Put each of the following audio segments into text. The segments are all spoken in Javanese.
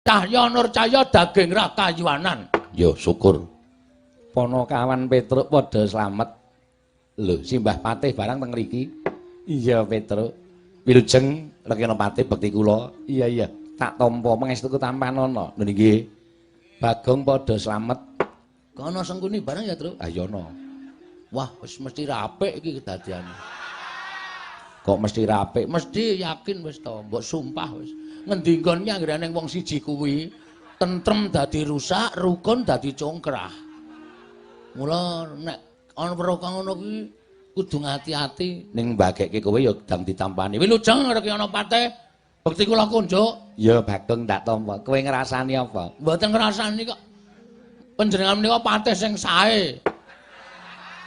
Cahya nur cahya daging ra kayuwanan. Ya syukur. Ponokawan Petruk padha slamet. Lho, Simbah Patih barang teng mriki. Iya, Petruk. Wilujeng Rekena Patih bekti kula. Iya, iya. Tak tampa pangestuku tampanana. Lho nggih. Bagong padha slamet. Kono Sengkuni barang ya, Truk? Ah, iya ana. Wah, wis mesti ra apik iki kedadiane. Kok mesti ra apik? Mesti yakin wis to, mbok sumpah wis. Ngendi nggon anggere ning wong siji kuwi tentrem dadi rusak, rukun dadi congkrah. Mula nek ana perkara ngono kuwi kudu ngati-ati ning mbagekke kowe ya dang ditampani. Wilujeng Rekana Patih, bekti kula kunjuk. Ya Bagong tak tampa. Kowe ngrasani apa? Mboten ngrasani kok. Panjenengan menika patih sing sae.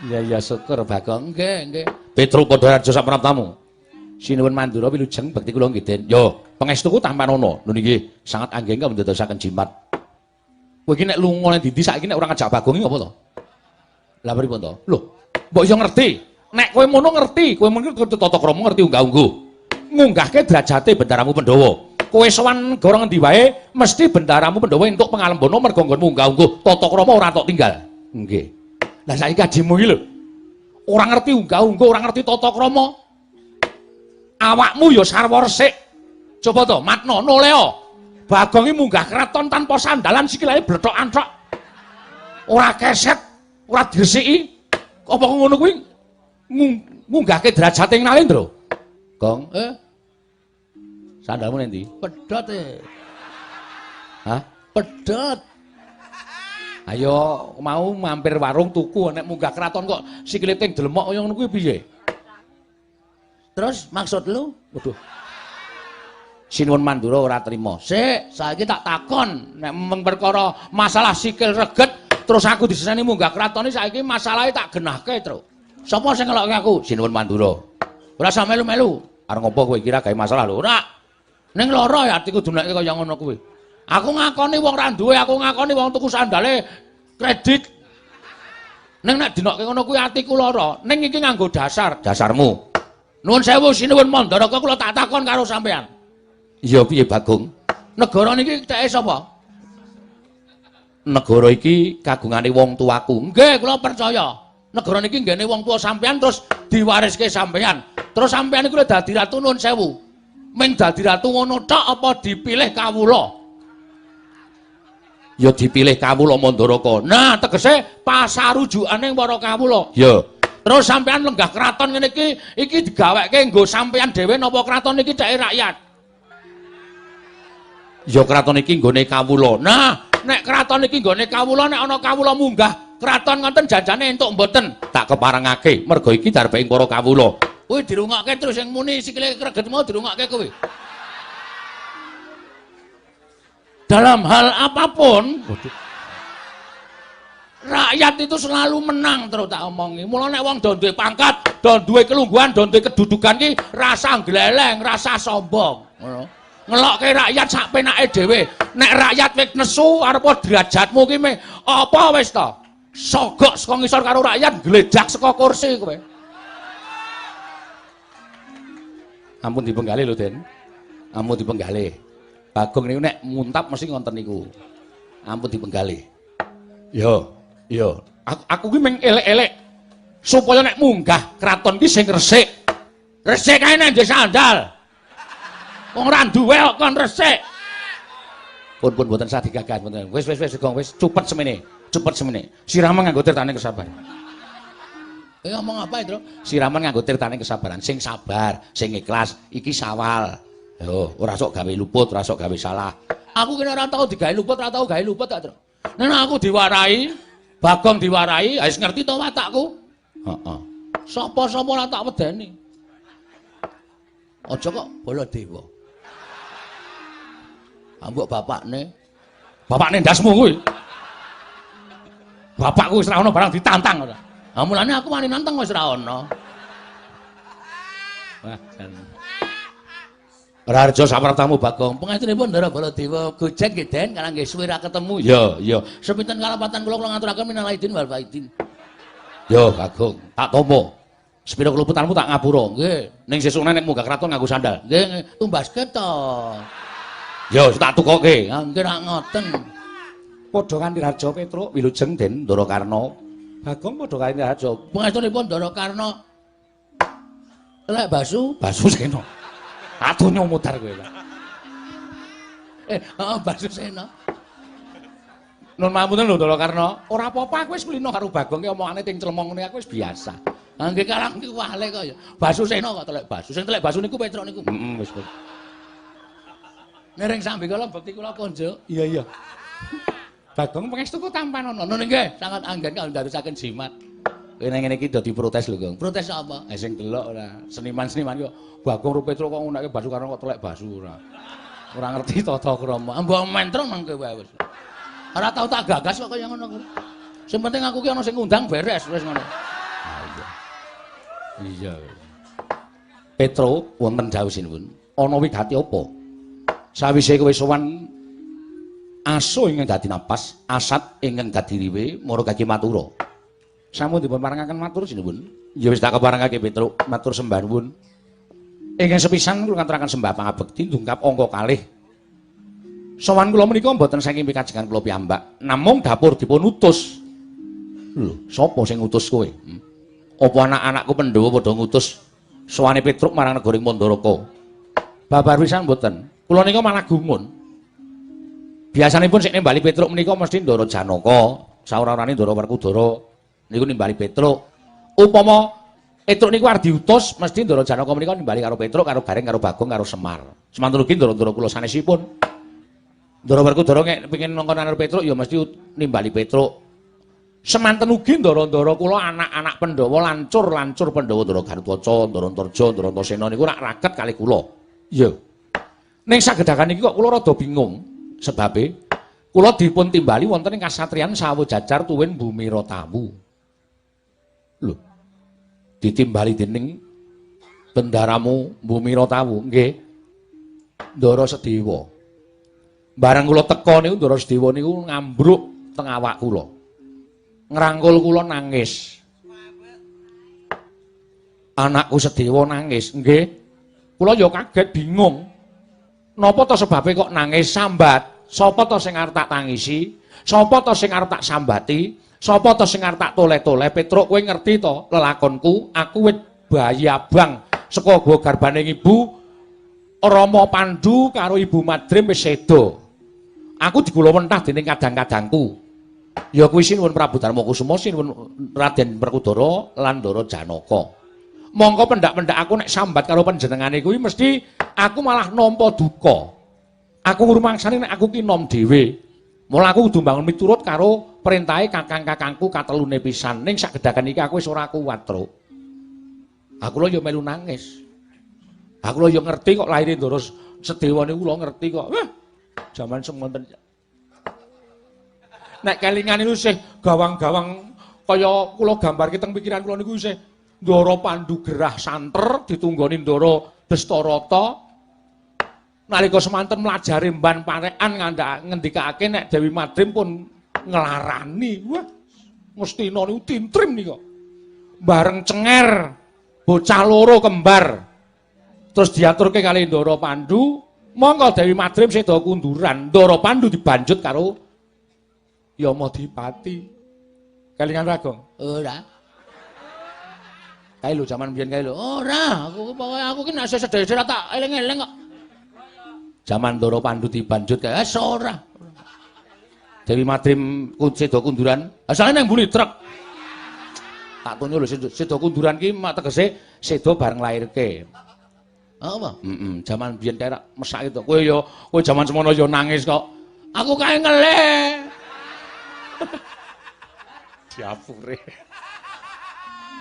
Iya iya syukur Bagong. Nggih, nggih. Petruk Padha Raja sapraptamu. Sinuwun Mandura wilujeng bekti kula nggih Den. Yo, pangestuku tampanana. Lho nggih, sangat anggen kok ndadosaken jimat. Kowe iki nek lunga nang ndi saiki nek ora ngajak Bagong iki apa to? Lah pripun to? Lho, mbok iso ngerti. Nek kowe mono ngerti, kowe mono tata krama ngerti unggah-ungguh. Ngunggahke derajate bendaramu Pandhawa. Kowe sowan negara ngendi wae, mesti bendaramu Pandhawa entuk pangalembana merga nggonmu unggah-ungguh, tata krama ora tok tinggal. Nggih. Lah saiki ajimu iki lho. Ora ngerti unggah-ungguh, ora ngerti tata krama. Awakmu ya sarwa resik. Coba to, Matno noleo. Bagong iki munggah kraton tanpa sandalan, sikile blethokan tok. Ora keset, ora diresiki. Apa ngono kuwi ngunggahke derajate ing Nalendra? Gong, Sandalmu ning ndi? Pedhot e. Hah? Pedhot. Ayo mau mampir warung tuku nek munggah kraton kok sikile ting dlemok kaya ngono kuwi piye? Terus maksud lu? Waduh. Sinuwun Mandura ora trima. Sik, saiki tak takon nek mung perkara masalah sikil reget terus aku diseseni munggah kraton iki saiki masalahe tak genahke, Truk. Sapa sing ngelokke aku? Sinuwun Mandura. Ora usah melu-melu. Arep ngopo kowe kira gawe masalah lho? Ora. Ning lara ya atiku dunekke kaya ngono kuwi. Aku ngakoni wong ra duwe, aku ngakoni wong tuku sandale kredit. Ning nek dinokke ngono kuwi atiku lara. Ning iki nganggo dasar, dasarmu. Nuwun sewu Sinuwun Mandaraka kula tak takon karo sampean. Iya piye Bagong? Negara niki teke sapa? Negara iki kagungane wong tuaku. Nggih, kula percaya. Negara niki nggene wong tua sampean terus diwariske sampean. Terus sampean iku dadi ratu nuwun sewu. Ming dadi ratu ngono tok apa dipilih kawula? Ya dipilih kawula Mandaraka. Nah, tegese pasarujukane para kawula. Ya. Terus sampean lenggah kraton ngene iki, iki digaweke nggo sampean dhewe napa kraton iki ceke rakyat? Ya kraton iki nggone kawula. Nah, nek kraton iki nggone kawula, nek ana kawula munggah kraton ngoten janjane entuk mboten? Tak keparengake, merga iki darbeing para kawula. Kuwi dirungokke terus sing muni sikile kreget mau dirungokke kuwi. Dalam hal apapun, waduh, rakyat itu selalu menang terus tak omongi. Mula nek wong do duwe pangkat, do duwe kelungguhan, do duwe kedudukan ki rasa gleleng, rasa sombong. Ngono. Ngelokke rakyat sak penake dhewe. Nek rakyat wis nesu arep derajatmu ki meh apa wis to? Sogok saka ngisor karo rakyat, gledak saka kursi kowe. Ampun dipenggalih lho, Den. Ampun dipenggalih. Bagong niku nek muntap mesti ngonten niku. Ampun dipenggalih. Yo, yo. Aku ki mung elek-elek supaya nek munggah kraton ki sing resik. Resik kae nek ndek sandal. Wong ora duwe kok kon resik. Pun pun mboten sah digagas mboten. Wis wis wis Gong wis cupet semene. Cupet semene. Siraman nganggo tirtane kesabaran. Ngomong apa itu? Siraman nganggo tirtane kesabaran. Sing sabar, sing ikhlas, iki sawal. Yo, ora sok gawe luput, ora sok gawe salah. Aku kene ora tau digawe luput, ora tau gawe luput tak, Tru. Nek aku diwarai, Bagong diwarai, wis ngerti to watakku? Heeh. Sapa-sapa ora tak wedeni. Aja kok Baladewa. Ambok bapakne. Bapakne ndasmu kuwi. Bapakku wis ora ono barang ditantang ora. Ha mulane aku wani nantang wis ora ono. Wah, jan. Raharja sapraptamu Bagong. Pangestunipun Ndara Baladewa gojek nggih Den, karang nggih suwe ra ketemu. Ya, ya. Sepinten kalapatan kula kula ngaturaken minal aidin wal faidin. Ya, Bagong, tak tampa. Sepira keluputanmu tak ngapura. Nggih. Ning sesukne nek munggah kraton nganggo sandal. Nggih, tumbaske to. Ya tak tukoke. Ha nggih rak ngoten. Padha kanthi raja Petruk wilujeng Den Ndara Karna. Bagong padha kanthi raja. Pangestunipun Ndara Karna. Telek Basu, Basusena. Adonya mudhar kowe. Heeh Basusena. Nun mamunten lho Ndara Karna. Ora apa-apa aku wis kulino karo Bagong ki omongane ting clemong ngene aku wis biasa. Ha nggih karang ki wale kok ya. Basusena kok telek Basu. Sing telek Basu niku Petruk niku. Heeh wis. Nering sambi kula bekti kula konjuk. Iya iya. Bagong pangestu ku tampan ana. Nun nggih sangat anggen kandharusaken jimat. Kowe nang ngene iki dadi protes lho, Gong. Protes apa? Eh sing delok ora. Seniman-seniman kok Bagong ro Petruk kok ngunekke Basu Karna kok telek Basu ora. Ora ngerti tata krama. Mbok mentrong mangke wae wis. Ora tau tak gagas kok kaya ngono kuwi. Sing penting aku ki ana sing ngundang beres wis ngono. Ha iya. Iya. Petruk wonten dawuh sinuwun. Ana wigati apa? Sawise kowe sowan aso ingkang dadi napas, asat ingkang dadi riwe, mara kaki matura. Sampun dipun parengaken matur sinuwun. Ya wis tak keparengake Petruk, matur sembah nuwun. Ingkang sepisan kula ngaturaken sembah pangabekti ndungkap angka kalih. Sowan kula menika mboten saking pikajengan kula piyambak, namung dapur dipun utus. Lho, sapa sing ngutus kowe? Apa anak-anakku Pandhawa padha ngutus sowane Petruk marang negara Mandaraka? Babar pisan mboten. Kula nika malah gumun. Biasanipun sing nimbali Petruk menika mesti Ndara Janaka, saora-orane Ndara Werkudara niku nimbali Petruk. Upama Petruk niku arep diutus mesti Ndara Janaka menika nimbali karo Petruk, karo Gareng, karo Bagong, karo Semar. Semanten ugi ndara-ndara kula sanesipun. Ndara Werkudara nek pengin nongkon karo Petruk ya mesti nimbali Petruk. Semanten ugi ndara-ndara kula anak-anak Pandhawa lancur-lancur Pandhawa Ndara Garudaca, Ndara Antarja, Ndara Antasena niku rak raket kali kula. Iya. Ning sagedakan iki kok kula rada bingung sebabe kula dipun timbali wonten ing kasatriyan Sawo Jajar tuwin Bumi Ratawu. Lho. Ditimbali dening bendaramu Bumi Ratawu, nggih. Ndara Sedewa. Bareng kula teka niku Ndara Sedewa niku ngambruk teng awak kula. Ngrangkul kula nangis. Anakku Sedewa nangis, nggih. Kula ya kaget bingung. Napa to sebabe kok nangis sambat? Sapa to sing arep tak tangisi? Sapa to sing arep tak sambati? Sapa to sing arep tak toleh-toleh? Petruk kowe ngerti to lelakonku? Aku wit bayi abang saka gua garbane ibu Rama Pandu karo Ibu Madrim wis seda. Aku digulawentah dening kadang-kadangku. Ya kuwi sinuwun Prabu Darmakusuma, sinuwun Raden Werkudara lan Ndara Janaka. Mongko pendak-pendak aku nek sambat karo panjenengane kuwi mesti aku malah nampa duka. Aku ngrumangsani nek aku ki nom dhewe. Mula aku kudu mbangun miturut karo perintahe kakang-kakangku katelune pisan. Ning sagedakan iki aku wis ora kuat, Truk. Aku lho ya melu nangis. Aku lho ya ngerti kok lahire Ndara Sedewa niku kula ngerti kok. Wah, jaman semonten. Nek kelingan niku isih gawang-gawang kaya kula gambarke teng pikiran kula niku isih Ndara Pandu gerah santer ditunggoni Ndara Destarata. Nalika semanten mlajare mban parekan ngendikake nek Dewi Madrim pun nglarani. Wah, Ngastina niku tintrim nika. Bareng cenger bocah loro kembar. Terus diaturke kali Ndara Pandu, mongko Dewi Madrim seda kunduran. Ndara Pandu dibanjut karo Yamadipati. Kelingan ra, Gong? Ora. Kae lho jaman biyen kae lho. Ora, aku pokoke aku ki nek sedhe-sedhe tak eling-eling kok. Jaman Ndara Pandu dibanjut kae wis ora. Dewi Madrim seda kunduran. Asale nang mburi truk. Tak tunjuk lho seda kunduran ki mak tegese seda bareng lairke. Apa? Heeh, jaman biyen kae rak mesake to. Kowe ya kowe jaman semono ya nangis kok. Aku kae ngelih. Diapure.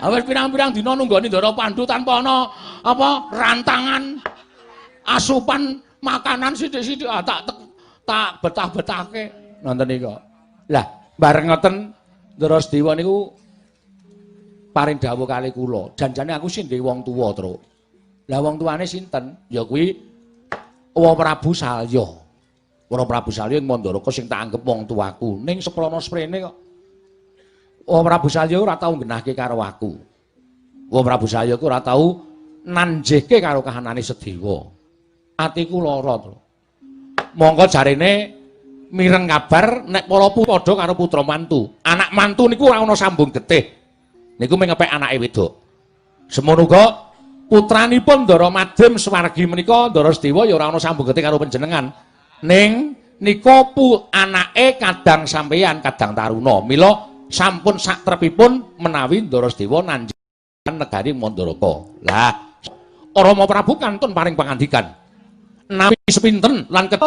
Awis pirang-pirang dina nunggoni Ndara Pandu tanpa ana apa rantangan asupan makanan sithik-sithik tak tak betah-betahke nonton niku. Lah, bareng ngoten Ndara Sedewa niku paring dawuh kali kula. Janjane aku sing duwe wong tuwa, Truk. Lah wong tuane sinten? Ya kuwi Wa Prabu Salya. Wa Prabu Salya ing Mandaraka sing tak anggep wong tuaku. Ning seprana sprene kok Wa Prabu Salya ora tau nggenahke karo aku. Wa Prabu Salya ku ora tau nanjihke karo kahanane Sedewa. Atiku lara, Truk. Mongko jarene mireng kabar nek para padha karo putra mantu. Anak mantu niku ora ana sambung getih. Niku mung ngepek anake wedok. Semono uga putranipun Ndara Madrim swargi menika Ndara Sedewa ya ora ana sambung getih karo panjenengan. Ning nika anake kadang sampeyan kadang taruna. Mila sampun satrepipun menawi Ndara Sedewa nanjang negari Mandaraka. Lah, Rama Prabu kantun paring pangandikan. Napi sepinten lan ketong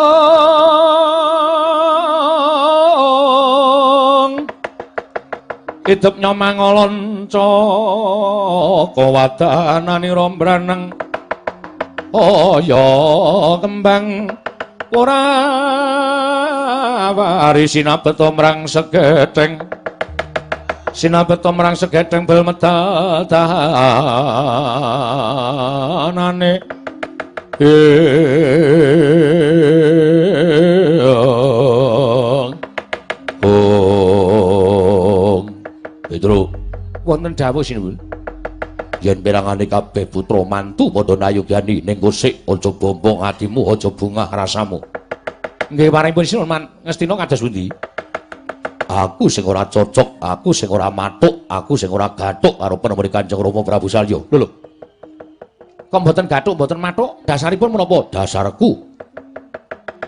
idep nyomangolon caka wadananira mbraneng aya kembang ora wari sinabeta mrang segetheng sinabeta mrang segetheng bel medal dahanane. Ong Petro wonten dawuh sinuwun yen perangane kabeh putra mantu padha nayogyani ning kosik aja bombong atimu aja bungah rasamu. Nggih paringipun sinuwun Ngastina kados pundi? Aku sing ora cocok, aku sing ora matuk, aku sing ora gathuk karo penemune Kanjeng Rama Prabu Salya. Lho lho. Kok mboten gathuk, mboten matuk? Dasaripun menapa? Dasarku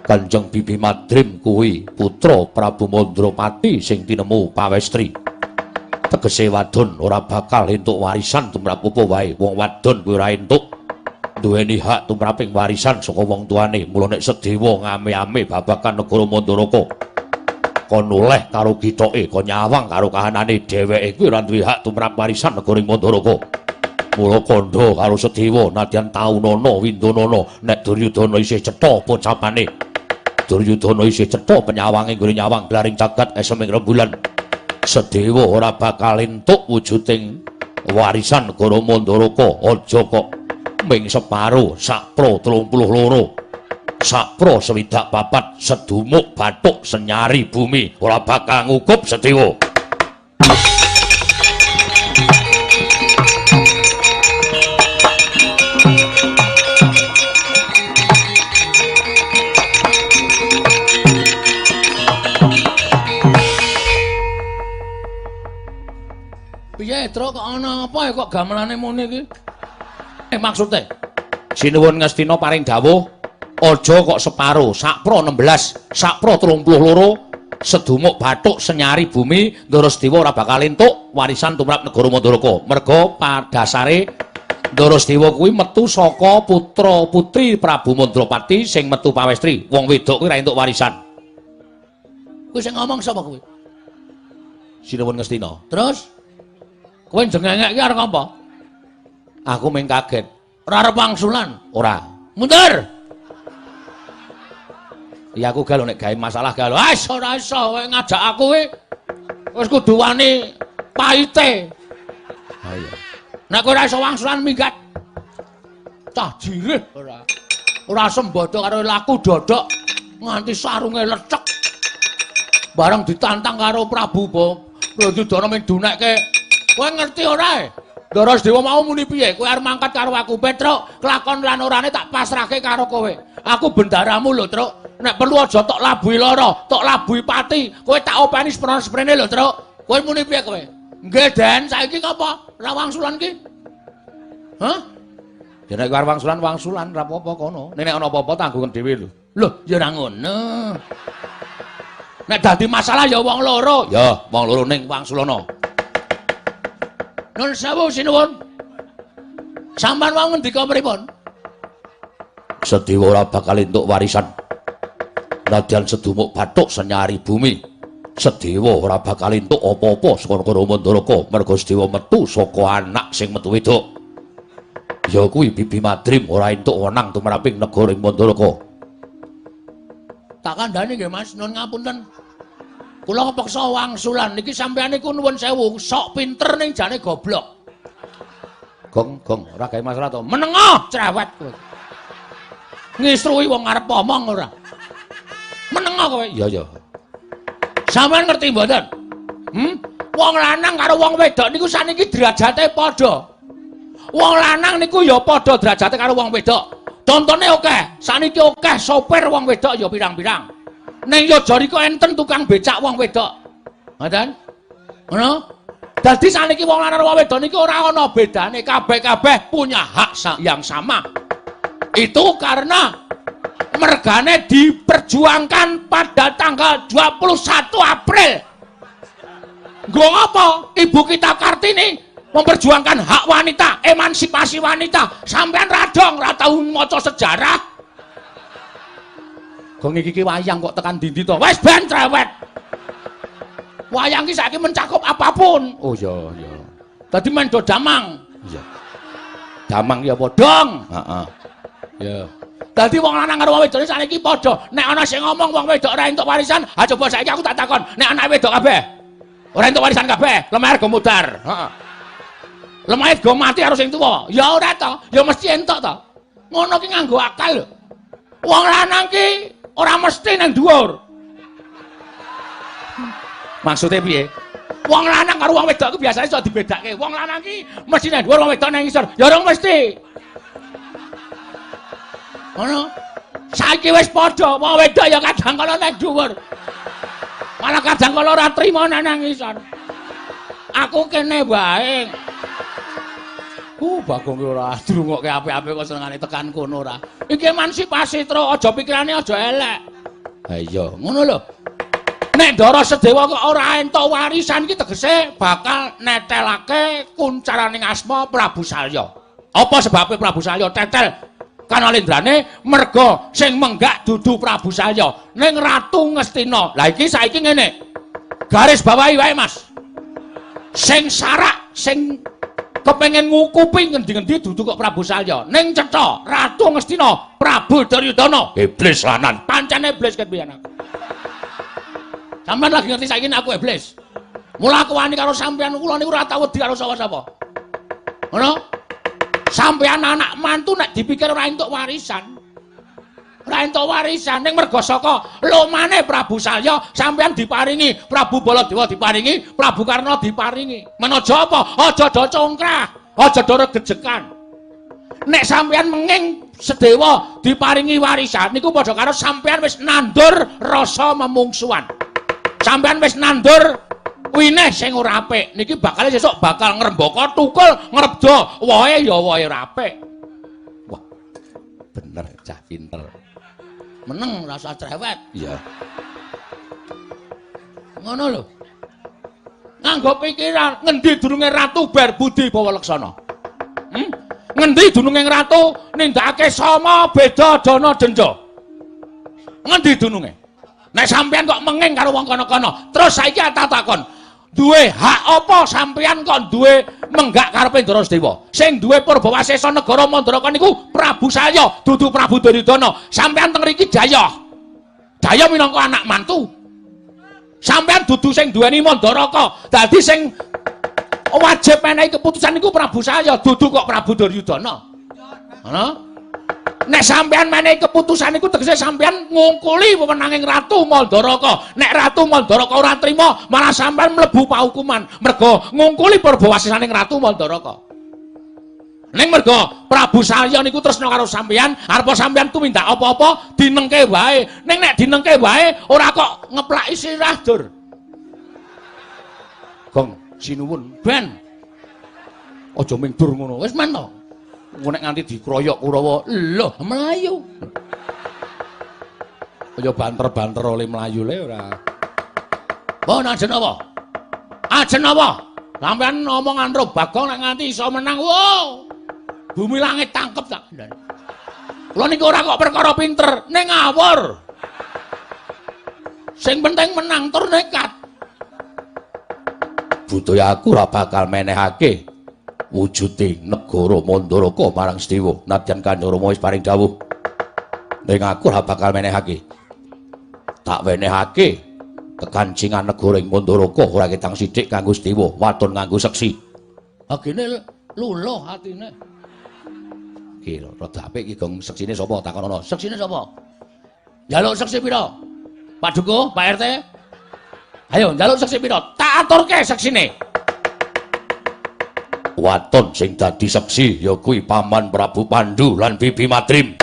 Kanjeng Bibi Madrim kuwi putra Prabu Mandrapati sing tinemu pawestri. Tegese wadon ora bakal entuk warisan tumrap apa wae. Wong wadon kuwi ora entuk duweni hak tumraping warisan saka wong tuane. Mula nek Sedewa ngame-ame babagan negara Mandaraka kon noleh karo githoke, kon nyawang karo kahanane, dheweke kuwi ora duwe hak tumrap warisan negara Mandaraka. Mula kandha karo Sedewa nadyan taunana windonana nek Duryudana isih cetha pocapane. Duryudana isih cetha penyawange nggone nyawang glaring jagat eseming rembulan. Sedewa ora bakal entuk wujuding warisan negara Mandaraka. Aja kok ming separo sakpro 32 sakpro 64 sedumuk bathuk senyari bumi ora bakal ngukup Sedewa. Piye, Tru, kok ana apa kok gamelane muni iki? Maksude? Sinuwun Ngastina paring dawuh, aja kok separo, sakpro 16, sakpro 32, sedumuk bathuk senyari bumi, Ndara Sedewa ora bakal entuk warisan tumrap negara Mandaraka. Merga padasare Ndara Sedewa kuwi metu saka putra-putri Prabu Mandrapati sing metu pawestri. Wong wedok kuwi ora entuk warisan. Kuwi sing ngomong sapa kuwi? Sinuwun Ngastina. Terus kowe jengengek iki arep apa? Aku mung kaget. Ora arep wangsulan? Ora. Mundur. Ya aku galo nek gawe masalah galo. Ah ora iso kowe ngajak aku kowe wis kudu wani paite. Ha iya. Nek kowe ora iso wangsulan minggat. Cah jirih ora. Ora sembodo karo laku dodok nganti sarunge lecek. Bareng ditantang karo Prabu Duryudana ming dunekke. Kowe ngerti ora? Ndara Sedewa mau muni piye? Kowe arep mangkat karo aku, Petruk. Kelakon lan orane tak pasrahke karo kowe. Aku bendaramu lho, Truk. Nek perlu aja tok labuhi lara, tok labuhi pati. Kowe tak openi sprono-sprene lho, Truk. Kowe muni piye kowe? Nggih, Den. Saiki apa? Ra wangsulan ki? Hah? Ya nek arep wangsulan, wangsulan ra apa-apa kono. Nek ana apa-apa tanggungan dhewe lho. Lho, ya ora ngono. Nek dadi masalah ya wong loro. Ya, wong loro ning wangsulana. Nun sewu sinuwun. Sampeyan wau ngendika pripun? Sedewa ora bakal entuk warisan. Nadyan sedumuk bathuk senyari bumi. Sedewa ora bakal entuk apa-apa saka negara Mandaraka merga Sedewa metu saka anak sing metu wedok. Ya kuwi Bibi Madrim ora entuk wenang tumraping negara Mandaraka. Tak kandhani nggih Mas, nun ngapunten. Kula kepeksa wangsulan niki sampeyan niku nuwun sewu, sok pinter ning jane goblok. Gong, gong, ora gawe masalah to. Menengah cerewet kowe. Ngisruhi wong arep omong ora. Menengah kowe. Iya, iya. Sampeyan ngerti mboten? Wong lanang karo wong wedok niku saniki derajate padha. Wong lanang niku ya padha derajate karo wong wedok. Contone akeh, saniki akeh sopir wong wedok ya pirang-pirang. Ning Yojo rika enten tukang becak wong wedok. Ngoten? Ngono? Dadi saniki wong lanang wong wedok niki ora ana bedane, kabeh-kabeh punya hak yang sama. Itu karena mergane diperjuangkan pada tanggal 21 April. Nggo ngapa? Ibu kita Kartini memperjuangkan hak wanita, emansipasi wanita. Sampean radong, ra tau maca sejarah. Gong iki ki wayang kok tekan dindi to? Wis ben cerewet. Wayang ki saiki mencakup apapun. Oh iya, iya. Dadi men do damang. Iya. Damang ya apa dong? Heeh. Ya. Dadi wong lanang karo wong wedok saiki padha. Nek ana sing ngomong wong wedok ora entuk warisan, ha coba saiki aku tak takon, nek anake wedok kabeh ora entuk warisan kabeh, lemah go mudar. Heeh. Lemah go mati karo sing tuwa. Ya ora to, ya mesti entuk to. Ngono ki nganggo akal lho. Wong lanang ki ora mesti nang dhuwur. Maksudnya piye? Wong lanang karo wong wedok ku biasane iso dibedake. Wong lanang ki mesti nang dhuwur, wong wedok nang ngisor. Ya ora mesti. Ngono. Saiki wis padha, wong wedok ya kadang kala nang dhuwur. Malah kadang kala ora trimo nang ngisor. Aku kene wae. Bagong ora drungokke apik-apik kok senengane tekan kono ora. Iki emansipasi, Tru, aja pikirane aja elek. Ha iya, ngono lho. Nek Ndara Sedewa kok ora entuk warisan iki tegese bakal netelake kuncaraning asma Prabu Salya. Apa sebabe Prabu Salya tetel kanalendrane? Merga sing menggak dudu Prabu Salya, ning Ratu Ngastina. Lah iki saiki ngene. Garis bawahi wae, Mas. Sing sarak, sing kepengen ngukupi ngendi-ngendi dudu kok Prabu Salya, ning cetha Ratu Ngastina, Prabu Duryudana. Iblis lanang. Pancen iblis ket biyen aku. Sampeyan lagi ngerti saiki aku iblis. Mula aku wani karo sampeyan, kula niku ora tau wedi karo sapa-sapa. Ngono? Sampeyan anak mantu nek dipikir ora entuk warisan. Ora entuk warisan ning merga saka lomane Prabu Salya sampeyan diparingi, Prabu Baladewa diparingi, Prabu Karna diparingi. Menaja apa? Aja do congkrah, aja do regejekan. Nek sampeyan menging Sedewa diparingi warisan niku padha karo sampeyan wis nandur rasa memungsuhan. Sampeyan wis nandur winih sing ora apik. Niki bakal sesuk bakal ngrembaka tukul ngrebda wohe ya wohe ora apik. Wah. Bener cah pinter. Meneng rasa cerewet. Iya. Ngono lho. Nganggo pikiran ngendi durunge Ratu Berbudi Bawa Laksana? Ngendi dununge ratu nindakake sama beda dana denda? Ngendi dununge? Nek sampeyan kok menging karo wong kono-kono, terus saiki tak takon, duwe hak apa sampeyan kok duwe menggak karepe Ndara Sedewa? Sing duwe Purbawasesa negara Mandaraka niku Prabu Salya, dudu Prabu Duryudana. Sampeyan teng mriki dayah. Dayah minangka anak mantu. Sampeyan dudu sing duweni Mandaraka. Dadi sing wajib menehi keputusan niku Prabu Salya, dudu kok Prabu Duryudana. Ngono? Nek sampeyan menehi keputusan niku tegese sampeyan ngungkuli wewenanging Ratu Mandaraka. Nek Ratu Mandaraka ora trima, malah sampeyan mlebu paukuman merga ngungkuli purbawasisaning Ratu Mandaraka. Ning merga Prabu Salya niku tresna karo sampeyan, arepa sampeyan tumindak apa-apa dinengke wae. Ning nek dinengke wae ora kok ngeplaki sirah, Dur. Gong sinuwun ben. Aja ming dur ngono. Wis men to. Engko nek nganti dikroyok Kurawa, lho mlayu. Kaya banter-banter oleh mlayu le ora. Bon ajen apa? Ajen apa? Sampeyan omongan ro Bagong nek nganti iso menang, wow. Bumi langit tangkep tak. Kula niku ora kok perkara pinter, ning ngawur. Sing penting menang tur nekat. Budaya aku ora bakal menehake wujude negara Mandaraka marang Sedewa. Nadyan Kanjeng Rama wis paring dawuh, ning aku ora bakal menehake. Tak wenehake kekancingan negara ing Mandaraka ora ketang sithik kanggo Sedewa, waton nganggo seksi. Agene luluh atine. Iki lho, rada apik iki gong seksine sapa takonono. Seksine sapa? Njaluk seksi pira? Pak Dukuh, Pak RT? Ayo njaluk seksi pira? Tak aturke seksine. Waton sing dadi seksi ya kuwi Paman Prabu Pandu lan Bibi Madrim.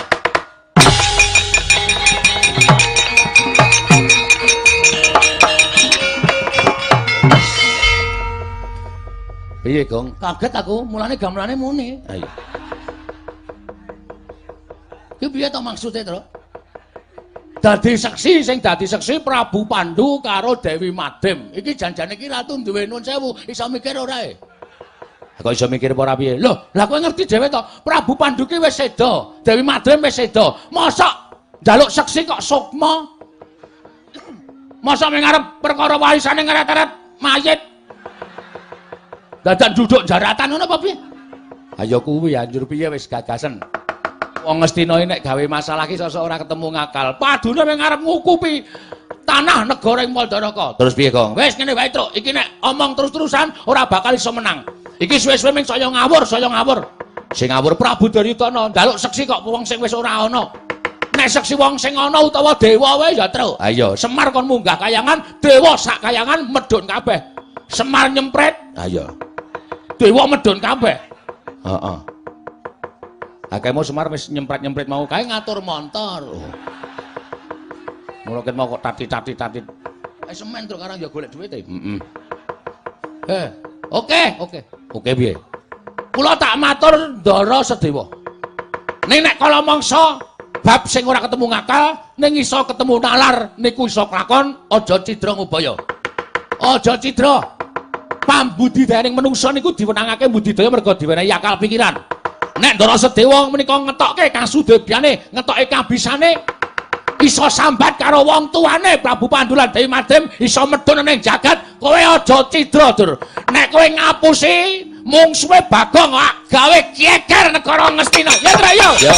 Piye, Gong? Kaget aku, mulane gamelane muni. Ayo. Ki piye to maksude, Truk? Dadi seksi sing dadi seksi Prabu Pandu karo Dewi Madrim. Iki janjane iki ratu duwe nuwun sewu, iso mikir ora e? Kok iso mikir apa ora piye? Loh, lah kowe ngerti dhewe to, Prabu Pandu ki wis seda, Dewi Madrim wis seda. Mosok njaluk seksi kok sukma? Mosok ming arep perkara warisane ngeret-eret mayit. Dadak duduk jaratan ngono apa piye? Ayo kuwi anjur piye wis gagasen. Wong Ngastina nek gawe masalah ki sosok ora ketemu ngakal. Padune ming arep ngukupi tanah negara ing Maldaraka. Terus piye, Gong? Wis ngene wae, Truk. Iki nek omong terus-terusan ora bakal iso menang. Iki suwe-suwe ming saya ngawur, saya ngawur. Sing ngawur Prabu Duryudana njaluk seksi kok wong sing wis ora ana. Nek seksi wong sing ana utawa dewa wae ya, Truk. Ayo, Semar kon munggah kayangan, dewa sak kayangan medhun kabeh. Semar nyempret, ayo. Dewa medhun kabeh. Heeh. Akeh mau Semar wis nyempret-nyempret mau Kae ngatur montor. Oh. Mula ket mau kok tati-tati-tati. Eh semen truk karang ya golek duit e. Heeh. Eh, oke, oke. Oke piye? Kula tak matur Ndara Sedewa. Ning nek kala mangsa bab sing ora ketemu ngakal, ning iso ketemu nalar niku iso klakon, aja cidra ngubaya. Aja cidra. Pambudidayaning menungsa niku diwenangake budidaya merga diwenehi akal pikiran. Nek Ndara Sedewa menika ngetokke kasudebyane, ngetokke kabisane, iso sambat karo wong tuane Prabu Pandu lan Dewi Madrim, iso medhun ning jagat, kowe aja cidra, Dur. Nek kowe ngapusi mungsuhe Bagong gawe geger negara Ngastina. Ya, Tru, ya. Yo.